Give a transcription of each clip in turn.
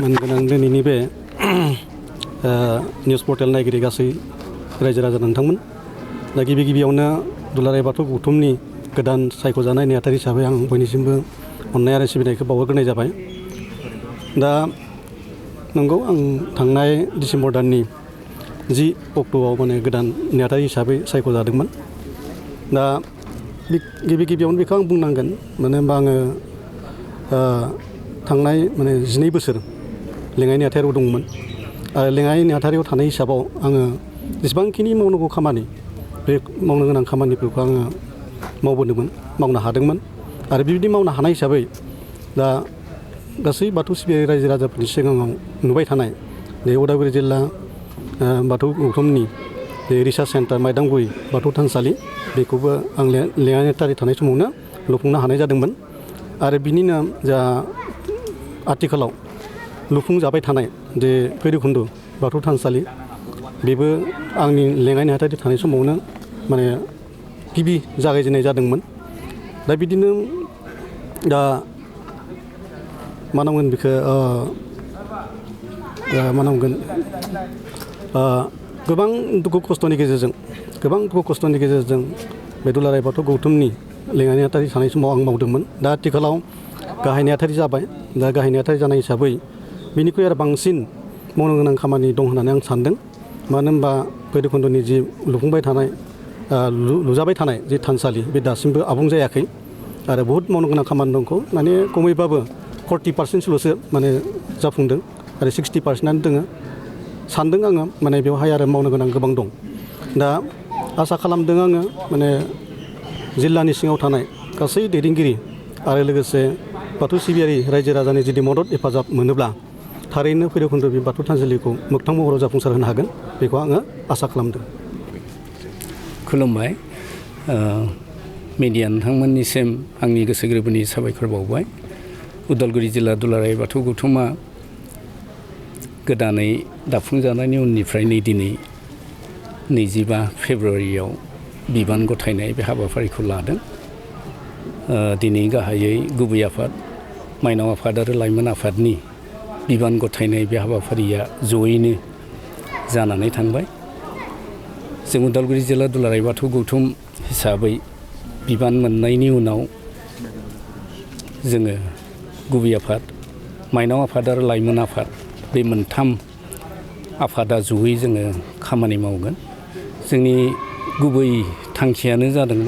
मानगोनां दिनैनि बे निउस पर्टेल नायगिरि गासै रायजो राजा नोंथांमोन दा गिबियावनो दुलाराय बाथौ गौथुमनि गोदान सायख'जानाय नेहाथारि हिसाबै आं बयनिसिमबो अननाय आरो सिबिनायखौ बावहरग्रोनाय जाबाय। दा नंगौ आं थांनाय डिसेम्बर दाननि 10 अक्ट'आव माने गोदान नेहाथारि हिसाबै सायख'जादोंमोन। दा गिबियावनो बेखौ आं बुंनांगोन मानो होनबा आङो थांनाय 12 बोसोर लेङाइ नेहाथारियाव दंमोन आरो लेङाइ नेहाथारियाव थानाय हिसाबाव आङो जेसेबांखिनि मावनांगौ खामानि बे मावनो गोनां खामानिफोरखौ आङो मावनो हादोंमोन आरो बेबायदि मावनो हानाय हिसाबै दा गासै बाथौ सिबियारि रायजो राजाफोरनि सिगाङाव नुबाय थानाय बे उदालगुरि जिल्ला बाथौ गौथुमनि बे रिसार्च सेन्टार माइदांगुरि बाथौ थानसालि बेखौबो आं लेङाइ नेहाथारि थानाय समावनो लुफुंनो हानाय जादोंमोन आरो बिनिनो जा आथिखालाव लुफुंजाबाय थानाय जे भैरबकुन्द बाथौ थानसालि बेबो आंनि लेङाइ नेहाथारि थानाय समावनो गिबि जागायजेननाय जादोंमोन। दा बिदिनो दा मा नांगोन बेखौ गोबां दुखु खस्थ'नि गेजेरजों बे दुलाराय बाथौ गौथुमनि लेङाइ नेहाथारि थानाय समाव आं मावदोंमोन। दा आथिखालाव गाहाय नेहाथारि जाबाय। दा गाहाय नेहाथारि जानाय हिसाबै बिनिख्रुइ आरो बांसिन मावनो गोनां खामानि दं होननानै आं सानदों। मानो होनबा भैरबकुन्दनि जि लुजाबाय थानाय जि थानसालि बे दासिमबो आबुं जायाखै आरो बहुद मावनो गोनां खामानि दंखौ खमैबाबो 40%ल'सो जाफुंदों आरो 60%आनो दङ। सानदों आङो बेवहाय आरो मावनो गोनां गोबां दं। दा आसा खालामदों आङो जिल्लानि सिङाव थानाय गासै दैदेनगिरि आरो लोगोसे बाथौ सिबियारि रायजो राजानि जुदि मदद हेफाजाब मोनोब्ला थारैनो भैरबकुन्द बाथौ थानसालिखौ मोगथां महराव जाफुंसार होनो हागोन बेखौ आङो आसा खालामदों। खुलुमबाय। मिडिया नोंथांमोननिसिम आंनि गोसो गोरबोनि साबायखर बावबाय। उदालगुरि जिल्ला दुलाराय बाथौ गौथुमा गोदानै दाफुंजानायनि उननिफ्रायनो दिनै 25 फेब्रुवारियाव बिबान गथायनाय बे हाबाफारिखौ लादों। दिनै गाहायै गुबै आफाद, माइनाव आफाद आरो लाइमोन आफादनि बिबान गथायनाय बे हाबाफारिया जयैनो जानानै थांबाय। जों उदालगुरि जिल्ला दुलाराय बाथौ गौथुम हिसाबै बिबान मोननायनि उनाव जोङो गुबै आफाद, माइनाव आफाद आरो लाइमोन आफाद बे मोनथाम आफादा जयै जोङो खामानि मावगोन। जोंनि गुबै थांखियानो जादों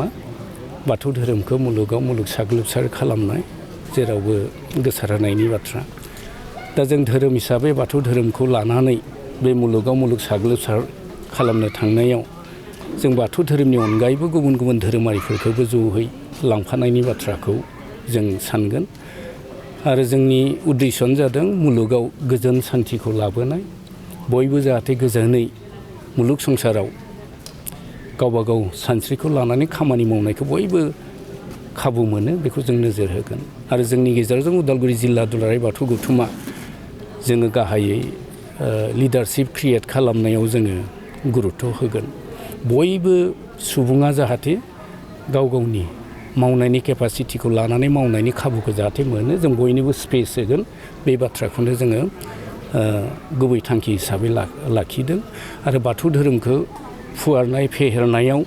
बाथौ धोरोमखौ मुलुगाव मुलुग साग्लोबसार खालामनाय, जेरावबो गोसारहोनायनि बाथ्रा। दा जों धोरोम हिसाबै बाथौ धोरोमखौ लानानै बे मुलुगाव मुलुग साग्लोबसार खालामनो थांनायाव जों बाथौ धोरोमनि अनगायैबो गुबुन गुबुन धोरोमारिफोरखौबो जयै लांफानायनि बाथ्राखौ जों सानगोन आरो जोंनि उद्देश्यआनो जादों मुलुगाव गोजोन सान्थिखौ लाबोनाय, बयबो जाहाथे गोजोनै मुलुग संसाराव गावबा गाव सानस्रिखौ लानानै खामानि मावनायखौ बयबो खाबु मोनो बेखौ जों नोजोर होगोन आरो जोंनि गेजेरजों उदालगुरि जिल्ला दुलाराय बाथौ गौथुमा जोङो गाहायै लिडारशिप क्रियेट खालामनायाव जोङो गुरुत्थ' होगोन। बयबो सुबुङा जाहाथे गाव गावनि मावनायनि केपासिटिखौ लानानै मावनायनि खाबुखौ जाहाथे मोनो, जों बयनिबो स्पेस होगोन। बे बाथ्राखौनो जोङो गुबै थांखि हिसाबै लाखिदों आरो बाथौ धोरोमखौ फुवारनाय फेहेरनायाव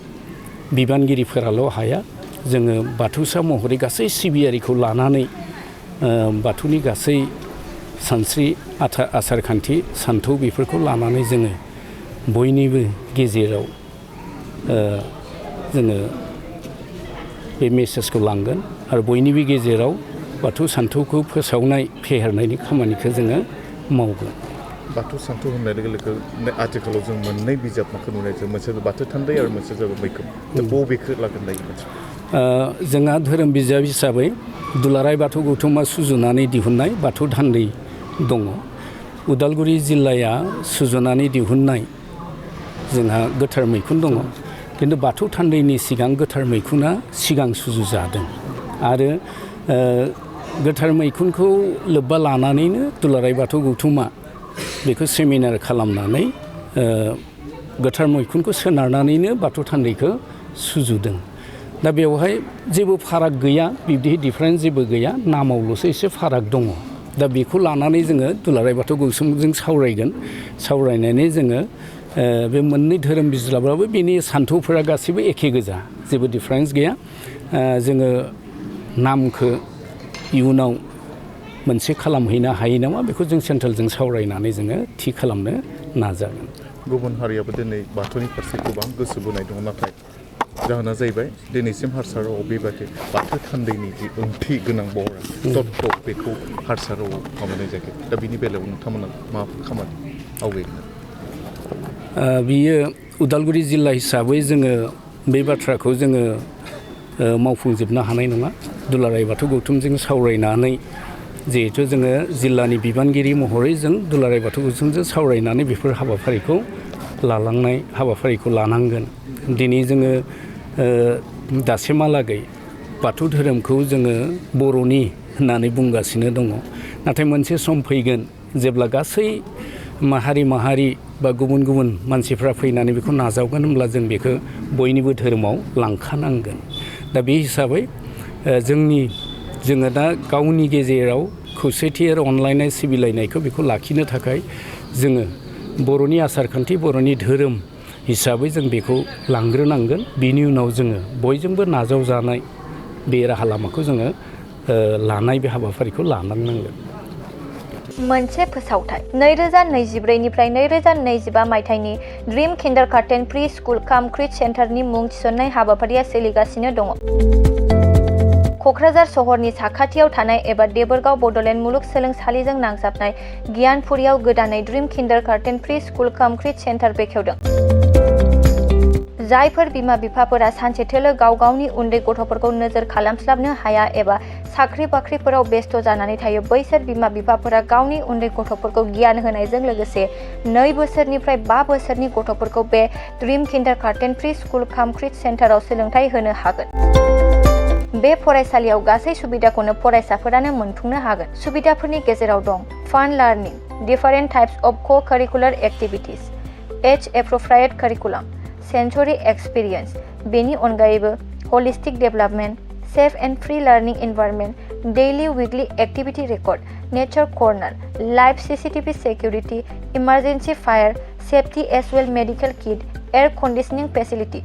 बिबानगिरिफोराल' हाया, जोङो बाथौसा महरै गासै सिबियारिखौ लानानै बाथौनि गासै सानस्रि आसार खान्थि सान्थौ बेफोरखौ लानानै जोङो बयनिबो गेजेराव जोङो बे मेसेजखौ लांगोन आरो बयनिबो गेजेराव बाथौ सान्थौखौ फोसावनाय फेहेरनायनि खामानिखौ जोङो मावगोन। बाथौ सान्थौ होननाय लोगो लोगो आथिखालाव जों मोननै बिजाबखौ नुनाय जायो, मोनसे बाथौ थान्दै आरो मोनसे जाबाय मैखोम। बबेखौ लागोन दायो? जोंहा धोरोम बिजाब हिसाबै दुलाराय बाथौ गौथुमा सुजुनानै दिहुननाय बाथौ थान्दै दङ। उदालगुरि जिल्लाया सुजुनानै दिहुननाय जोंहा गोथार मैखुन दङ, खिन्थु बाथौ थान्दैनि सिगां गोथार मैखुना सिगां सुजुजादों आरो गोथार मैखुनखौ लोब्बा लानानैनो दुलाराय बाथौ गौथुमा बेखौ सेमिनार खालामनानै गोथार मैखुनखौ सोनारनानैनो बाथौ थान्दैखौ सुजुदों। दा बेवहाय जेबो फाराग गैया बिब्दि डिफारेन्स जेबो गैया नामावल'सो एसे फाराग दङ दा बेखौ लानानै जोङो दुलाराय बाथौ गौथुमजों सावरायगोन सावरायनानै जोङो बे मोननै धोरोम बिज्लाब्लाबो बेनि सान्थौफोरा गासैबो एखे गोजा जेबो डिफारेन्स गैया जोङो नामखौ इयुनाव मोनसे खालामहैनो हायो नामा बेखौ जों सेन्ट्रेलजों सावरायनानै जोङो थि खालामनो नाजागोन गुबुन हारियाबो दिनै बाथौनि फारसे गोबां गोसो बोनाय दङ नाथाय जाहोना जाहैबाय दिनैसिम हारसा रावआव बेबादि बाथौ थान्दैनि जि ओंथि गोनां बहरा तत्व बेखौ हारसा रावआव माबानाय जायाखै दा बिनि बेलायाव नोंथांमोना माबाफोर खामानि आवगायगोन बियो उदालगुरि जिल्ला हिसाबै जोङो बे बाथ्राखौ जोङो मावफुंजोबनो हानाय नङा दुलाराय बाथौ गौथुमजों सावरायनानै जिहेथु जोङो जिल्लानि बिबानगिरि महरै जों दुलाराय बाथौ गौथुमजों सावरायनानै बेफोर हाबाफारिखौ लालांनाय हाबाफारिखौ लानांगोन दिनै जोङो दासिमहालागै बाथौ धोरोमखौ जोङो बर'नि होननानै बुंगासिनो दङ नाथाय मोनसे सम फैगोन जेब्ला गासै माहारि बा गुबुन गुबुन मानसिफ्रा फैनानै बेखौ नाजावगोन होनब्ला जों बेखौ बयनिबो धोरोमाव लांखानांगोन दा बे हिसाबै जोङो दा गावनि गेजेराव खौसेथि आरो अनलायनाय सिबिलायनायखौ बेखौ लाखिनो थाखाय जोङो बर'नि आसारखान्थि बर'नि धोरोम हिसाबै जों बेखौ लांग्रोनांगोन बिनि उनाव जोङो बयजोंबो नाजावजानाय बे राहा लामाखौ जोङो लानाय बे हाबाफारिखौ लानांनांगोन मोनसे फोसावथाय 2024 निफ्राय 2025 मायथाइनि ड्रीम किन्डारगार्टेन प्रि स्कुल काम क्रिट सेन्टारनि मुं थिसननाय हाबाफारिया सोलिगासिनो दङ क'क्राझार सहरनि साखाथियाव थानाय एबा देबोरगाव बड'लेण्ड मुलुगसोलोंसालिजों नांजाबनाय गियानपुरियाव गोदानै ड्रीम किन्डारगार्टेन प्रि स्कुल काम क्रिट सेन्टार बेखेवदों जायफोर बिमा बिफाफोरा सानसेथोलो गाव गावनि उन्दै गथ'फोरखौ नोजोर खालामस्लाबनो हाया एबा साख्रि बाख्रिफोराव बेस्थ' जानानै थायो बैसोर बिमा बिफाफोरा गावनि उन्दै गथ'फोरखौ गियान होनायजों लोगोसे 2 बोसोरनिफ्राय 5 बोसोरनि गथ'फोरखौ बे ड्रीम किन्डारगार्टेन प्रि स्कुल काम क्रिट सेन्टाराव सोलोंथाइ होनो हागोन बे फरायसालियाव गासै सुबिदाखौनो फरायसाफोरानो मोनफुंनो हागोन सुबिदाफोरनि गेजेराव दं fun learning different types of co-curricular activities as appropriate curriculum sensory experience बेनि अनगायैबो holistic development safe and free learning environment daily weekly activity record nature corner live CCTV security emergency fire safety as well medical kit air conditioning facility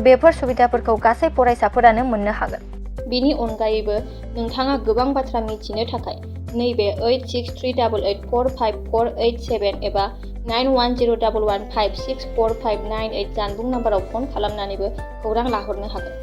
बेफोर सुबिदाफोरखौ गासै फरायसाफोरानो मोननो हागोन बेनि अनगायैबो नोंथाङा गोबां बाथ्रा मिथिनो थाखाय नैबे 8638454887 एबा 9101156459 जानबुं नाम्बाराव फन खालामनानैबो खौरां लाहरनो हागोन